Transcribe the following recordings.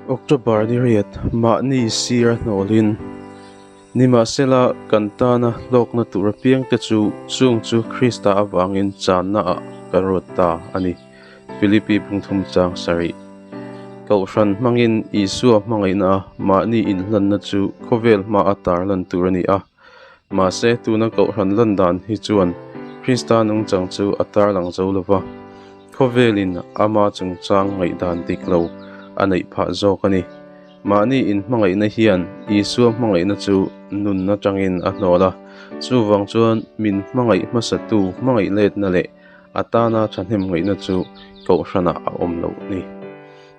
October ni riat mahni sir a hnawlin nimahsela kan tana hlawkna tur apiangte chu chung chu Krista avangin channa ah kan ruat ta a ni. Philippi phungthum chang sarih. Kohhran hmangin Isua hmangaihna a mahni inhlanna chu khawvel hma a tarlan tur a ni a. Mahse tuna kohhran lan dan hi chuan Krista nungchang chu a tarlang zo lo va. Khawvelin ama chungchang ngaihdan dik lo a neih phah zawk a ni. Mahni inhmangaihna hian Isua hmangaihna chu nun atangin a hnawl a, chuvang chuan min hmangaih hmasatu hmangaih letna leh a tana thahnem ngaihna chu kohhranah a awm loh ni.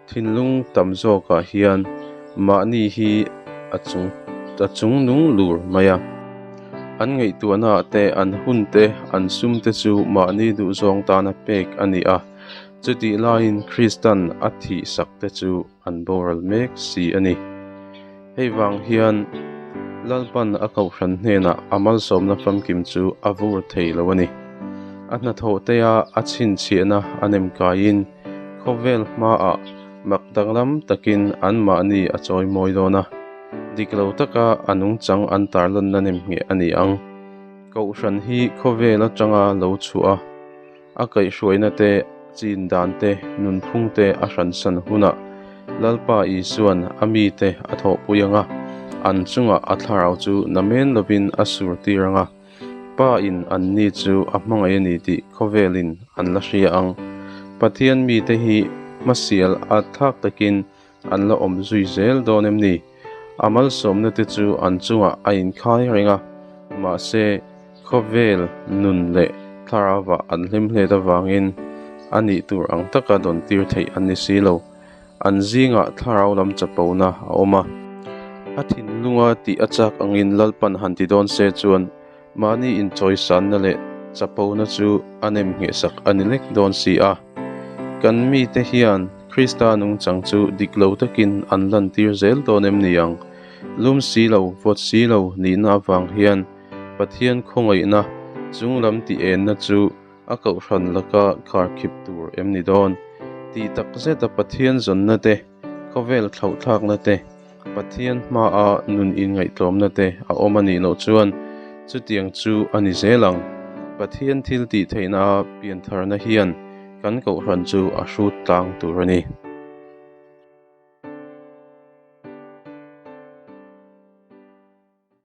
Thinlung tam zawkah hian mahni hi a chung a chung nung lur mai a. An ngaihtuahnaah te, an hun te, an sum te chu mahni duhzawng tana pek a ni a. Chutih laiin Kristan a thihsak te chu an boral mek si a ni. Hei vang hian Lalpan a kohhran hnenah a malsawmna famkim chu a vur thei lo a ni. A hnathawh tea a chhinchhiahna a nem kaiin khawvel hmaah mak danglam takin anmahni a chawi mawi dawn a, dik lo taka a nungchang an tarlanna nem ngheh a ni ang. Kohhran hi khawvel atanga lo chhuah a. A kaihhruaina te, chin dan te, nunphung te a hransan hunah Lalpa Isuan a mite a thawhpui ang a, an chungah a thlarau chu namen lovin a sur tir ang a, Pa in anni chu a hmangaih a ni tih khawvelin an la hria ang. Pathian mite hi hmasial a thlak takin an la awm zui zel dawn em ni? A malsawmna te chu an chungah a inkhai reng a, mahse khawvel nun leh thlarauva an hlim hlet avangin a nih tur ang taka dawn tir theih an ni si lo. An zingah thlarau lam chapona a awm a. A thinlunga tih a chak angin Lalpan han ti dawn se chuan Mahni inchawisanna leh chapona chu a nem nghehsak a ni lek dawn si a. Kan mite hian Krista nungchang chu dik lo takin an lantir zel dawn em ni ang? Lum si lo, vawt si lo nihna avang hian Pathian khawngaihna chunglam tih enna chu a kohhran laka kharkhip tur em ni dawn? Tih takzeta Pathian zawnna te, khawvel thlauhthlakna te, Pathian hmaa nun inngaihtlawmna te a awm a nih loh chuan chutiang chu a ni zel ang. Pathian thil tih theihna a piantharna hian kan kohhran chu a hrut tlang tur a ni.